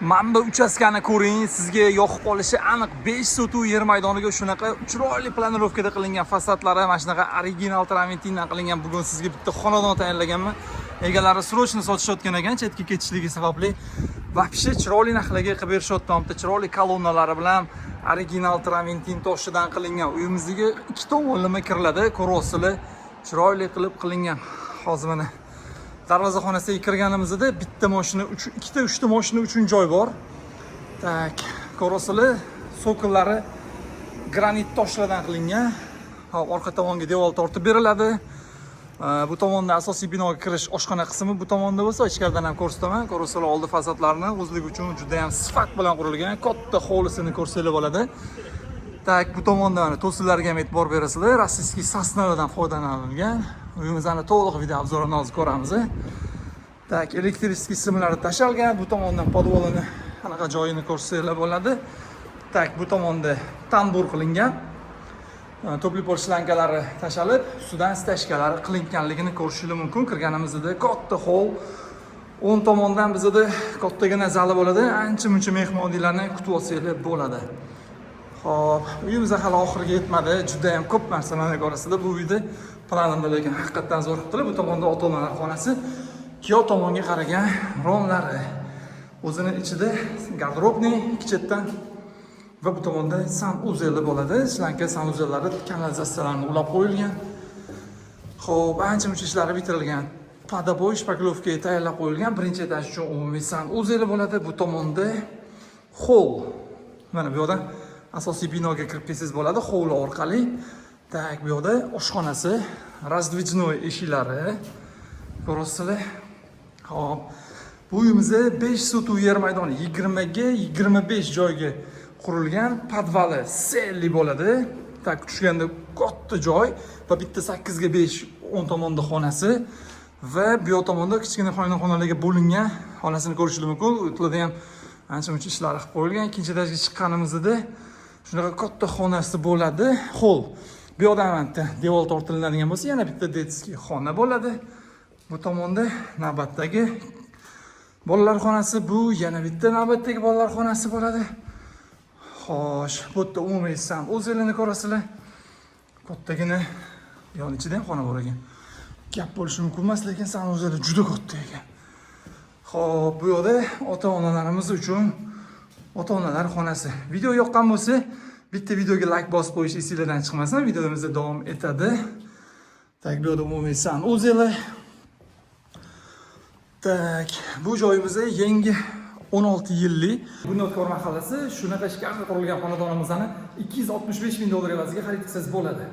Mana bu uchastkani ko'ring, sizga yoqib qolishi aniq. 5 sotix yer maydoniga shunaqa chiroyli планировка da qilingan fasadlari, mana shunaqa original travertindan qilingan. Bugun sizga bitta xonadon tayyorlaganman. Egalari срочно sotishayotgan ekan, chetga ketishligi sababli. Вообще chiroyli narxlarga qilib berishyapti. Bitta chiroyli kolonnalari bilan original travertin toshidan qilingan uyimizga ikki tomonlama kiriladi. Ko'ryapsizlar, chiroyli qilib qilingan. Hozir mana darvozaxonasiga kirganimizda bitta mashina, ikkita, uchta mashina uchun joy bor. Так, ko'rasizlar, цоколь lari granit toshlardan qilingan. Hop, orqa tomonga devor tortib beriladi. Bu tomonda asosiy binoga kirish, oshxona qismi bu tomonda bo'lsa, ichkaridan ham ko'rsataman. Ko'rasizlar, oldi fasadlarni o'zligi uchun juda ham sifat bilan qurilgan. Katta hovlisini ko'rsanglar bo'ladi. Так, bu tomonda mana to'sinlarga ham e'tibor berasizlar. Российский сосна lardan foydalanilgan. Uyimizni to'liq video обзор ini hozir ko'ramiz. Так, электрический simlari tashalgan. Bu tomondan подвал ini anaqa joyini ko'rsanglar bo'ladi. Так, bu tomonda tambur qilingan. Тёплый пол шланга lari tashalib, ustidan стяжка lari qilinganligini ko'rishingiz mumkin. Kirganimizda katta hol, o'ng tomondan bizada kattagina zali bo'ladi. Ancha muncha mehmonlarni kutib olsanglar bo'ladi. Xo'p, uyimiz hali oxiriga yetmadi. Juda ham ko'p narsalarni ko'rasizlar bu uyda. Planimda lekin haqiqatdan zo'r qilibdilar. Bu tomonda ota-onalar xonasi, kuyov tomonga qaragan romlari. O'zini ichida гардеробный ikki chetdan va bu tomonda санузел i bo'ladi. Шланга санузел lari kanalizatsiyalarni ulab qo'yilgan. Xo'p, ancha muncha ishlari bitirilgan. Под обои, шпаклёвка tayyorlab qo'yilgan. Birinchi etaj uchun umumiy санузел i bo'ladi. Bu tomonda холл. Mana bu yoqdan asosiy binoga kirib kelsangiz bo'ladi hovli orqali. Так, bu yoqda oshxonasi, раздвижной eshiklari ko'rasizlar. Xo'p, bu uyimizda 5 sotix yer maydoni, 20 ga 25 joyga qurilgan, подвал i selli bo'ladi. Так, tushganda katta joy va bitta 8 ga 5 o'ng tomonda xonasi va bu yoq tomonda kichkina xonalarga bo'lingan xonasini ko'rishingiz mumkin. Ularda ham ancha muncha ishlar qilib qo'yilgan. Ikkinchi etajga chiqqanimizda shunaqa katta xonasi bo'ladi. Холл. Bu yoqdan bitta devor tortilinadigan bo'lsa, yana bitta детский xona bo'ladi. Bu tomonda navbatdagi bolalar xonasi, bu yana bitta navbatdagi bolalar xonasi bo'ladi. Xo'sh, bu yerda umumiy санузел ini ko'rasizlar. Kattagina yon ichida ham xona bor ekan. Gap bo'lishi mumkin emas, lekin санузел i juda katta ekan. Xo'p, bu yoqda ota-onalarimiz uchun ota-onalar xonasi. Video yoqqan bo'lsa, bitta videoga like bosib qo'yish esinglardan chiqmasin. Videomizda davom etadi. Так, bu yoqda umumiy санузел i. Так, bu joyimizda yangi 16 yillik Bunyodkor mahallasi, shunaqa шикарный qurilgan xonadonimizni 265 ming dollar evaziga xarid qilsangiz bo'ladi.